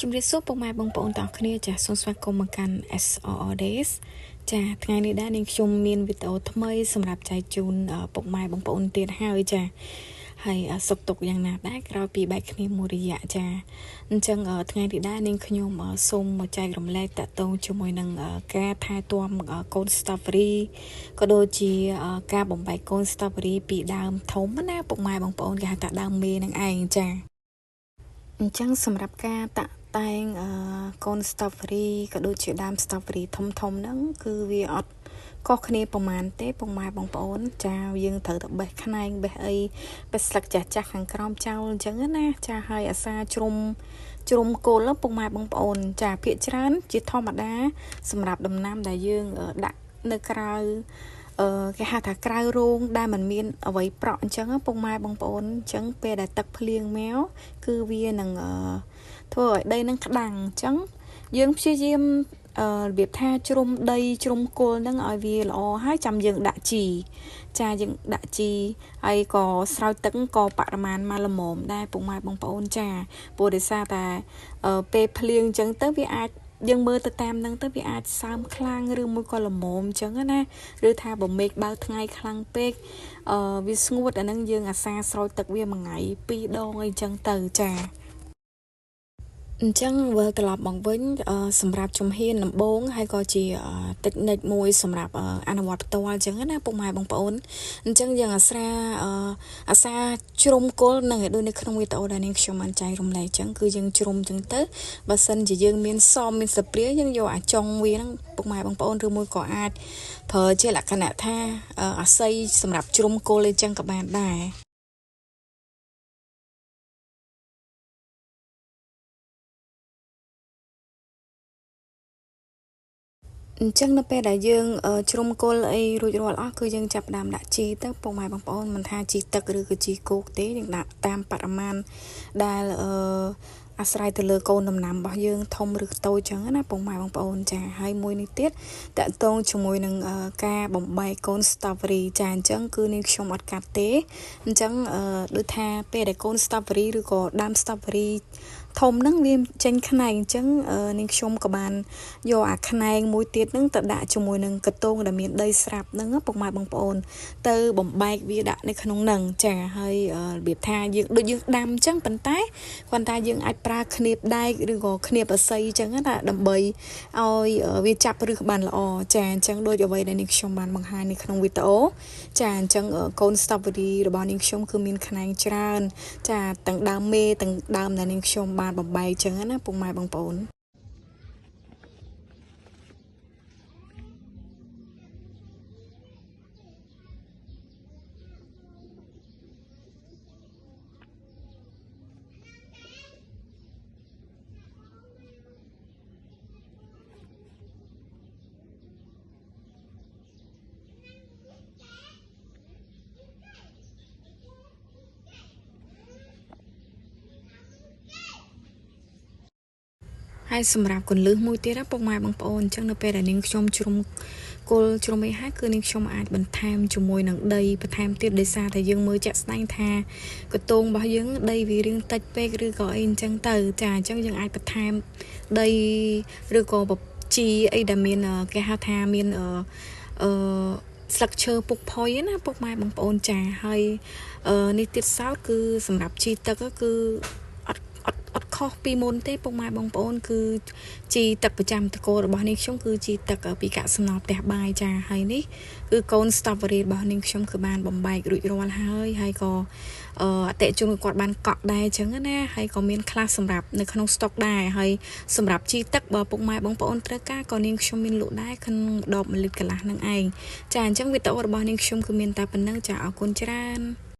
ជំរាបសួរពុកម៉ែបងប្អូនទាំងអស់គ្នាចាសសូមស្វាគមន៍មកកាន់ SRR Days ចាថ្ងៃនេះដែរនាងខ្ញុំមានវីដេអូថ្មីសម្រាប់ចែកជូនពុកម៉ែបងប្អូនទៀតហើយចាហើយសុខទុក្ខយ៉ាងណាដែរក្រោយពីបែកគ្នាមួយរយៈចាអញ្ចឹងថ្ងៃនេះដែរនាងខ្ញុំសូមមកចែករំលែកតាក់ទងជាមួយនឹងការថែទាំកូន strawberry ក៏ដូចជាការបំបែកកូន strawberry ពីដើមធំណាពុកម៉ែបងប្អូនគេហៅថាដើមមេនឹងឯងចាអញ្ចឹងសម្រាប់ការតាក់តែងកូន strawberry ក៏ដូចជាដើម strawberry ធំធំហ្នឹងគឺវាអត់ខុសគ្នាប្រហែលទេពុកម៉ែបងប្អូនចាយើងត្រូវតែបេះខ្នែងបេះអីបេះស្លឹកចាស់ចាស់ខាងក្រោមចោលអញ្ចឹងណាចាហើយអាសាជ្រុំជ្រុំគល់ពុកម៉ែបងប្អូនចាភាកច្រើនជាធម្មតាសម្រាប់ដំណាំដែលយើងដាក់នៅក្រៅគេហៅថាក្រៅរោងដែលมันមានអ្វីប្រក់អញ្ចឹងពុកម៉ែបងប្អូនអញ្ចឹងពេលដែលទឹកភ្លៀងមកគឺវានឹងធ្វើឲ្យដីនឹងក្តាំងអញ្ចឹងយើងព្យាយាមរបៀបថាជ្រុំដីជ្រុំគល់នឹងឲ្យវាល្អហើយចាំយើងដាក់ជីចាយើងដាក់ជីហើយក៏ស្រោចទឹកក៏បរិមាណមកល្មមដែរពុកម៉ែបងប្អូនចាព្រោះដោយសារតែពេលភ្លៀងអញ្ចឹងទៅវាអាចយើងមើលទៅតាមនឹងទៅវាអាចសើមខ្លាំងឬមួយក៏ល្មមអញ្ចឹងណាឬថាបើមេឃបើថ្ងៃខ្លាំងពេកវាស្ងួតអានឹងយើងអាសាស្រោចទឹកវាមួយថ្ងៃពីរដងអីចឹងទៅចាអញ្ចឹងវិលត្រឡប់មកវិញសម្រាប់ជំហានដំបូងហើយក៏ជាតិចនិចមួយសម្រាប់អនុវត្តផ្ទាល់អញ្ចឹងណាពុកម៉ែបងប្អូនអញ្ចឹងយើងអាស្រាអាសាជ្រុំគល់នឹងឲ្យដូចនៅក្នុងវីដេអូដែលនាងខ្ញុំបានចែករំលែកអញ្ចឹងគឺយើងជ្រុំអញ្ចឹងទៅបើសិនជាយើងមានសមមានស្ព្រាយើងយកអាចុងវាហ្នឹងពុកម៉ែបងប្អូនឬមួយក៏អាចប្រើជាលក្ខណៈថាអាស័យសម្រាប់ជ្រុំគល់អីចឹងក៏បានដែរអញ្ចឹងនៅពេលដែលយើងជ្រុំគល់អីរួចរាល់អស់គឺយើងចាប់ផ្ដើមដាក់ជីទៅពុកម៉ែបងប្អូនមិនថាជីទឹកឬក៏ជីគោកទេយើងដាក់តាមបរិមាណដែលអាស្រ័យទៅលើកូនដំណាំរបស់យើងធំឬតូចចឹងណាពុកម៉ែបងប្អូនចាហើយមួយនេះទៀតតកតងជាមួយនឹងការបំបែកកូន strawberry ចាអញ្ចឹងគឺនាងខ្ញុំអត់កាត់ទេអញ្ចឹងដូចថាពេលដែលកូន strawberry ឬក៏ដើម strawberry ធំហ្នឹងវាចេញខ្នែងអញ្ចឹងនាងខ្ញុំក៏បានយកអាខ្នែងមួយទៀតហ្នឹងទៅដាក់ជាមួយនឹងកតងដែលមានដីស្រាប់ហ្នឹងពុកម៉ែបងប្អូនទៅបំបែកវាដាក់នៅក្នុងហ្នឹងចាហើយរបៀបថាយើងដូចយើងដាំអញ្ចឹងប៉ុន្តែគ្រាន់តែយើងអាចប្រើឃ្នៀបដែកឬក៏ឃ្នៀបអស័យអញ្ចឹងណាដើម្បីឲ្យវាចាប់ឫសបានល្អចាអញ្ចឹងដូចអ្វីដែលនាងខ្ញុំបានបង្ហាញនៅក្នុងវីដេអូចាអញ្ចឹងកូន strawberry របស់នាងខ្ញុំគឺមានខ្នែងច្រើនចាទាំងដើមមេទាំងដើមដែលនាងខ្ញុំបានបំបែកចឹងណាពុកម៉ែបងប្អូនហើយសម្រាប់កន្លឹះមួយទៀតណាពុកម៉ែបងប្អូនអញ្ចឹងនៅពេលដែលនាងខ្ញុំជ្រុំគល់ជ្រុំអីហើយគឺនាងខ្ញុំអាចបន្ថែមជាមួយនឹងដីបន្ថែមទៀតដោយសារតែយើងមើលជាក់ស្ដែងថាកតងរបស់យើងដីវារៀងតិចពេកឬក៏អីអញ្ចឹងទៅចាអញ្ចឹងយើងអាចបន្ថែមដីឬក៏ជីអីដែលមានគេហៅថាមានអឺស្លឹកឈើពុកផុយណាពុកម៉ែបងប្អូនចាហើយនេះទៀតសោតគឺសម្រាប់ជីទឹកគឺអត់ខុសពីមុនទេពុកម៉ែបងប្អូនគឺជីទឹកប្រចាំតកូលរបស់នាងខ្ញុំគឺជីទឹកពីកាកសំណល់ផ្ទះបាយចាហើយនេះគឺកូន strawberry របស់នាងខ្ញុំគឺបានបំបែករួចរាល់ហើយហើយក៏អតិជនគាត់បានកក់ដែរអញ្ចឹងណាហើយក៏មានខ្លះសម្រាប់នៅក្នុង stock ដែរហើយសម្រាប់ជីទឹកបើពុកម៉ែបងប្អូនត្រូវការក៏នាងខ្ញុំមានលក់ដែរក្នុងដប1លីត្រកន្លះនឹងឯងចាអញ្ចឹងវីដេអូរបស់នាងខ្ញុំគឺមានតែប៉ុណ្្នឹងចាអរគុណច្រើន។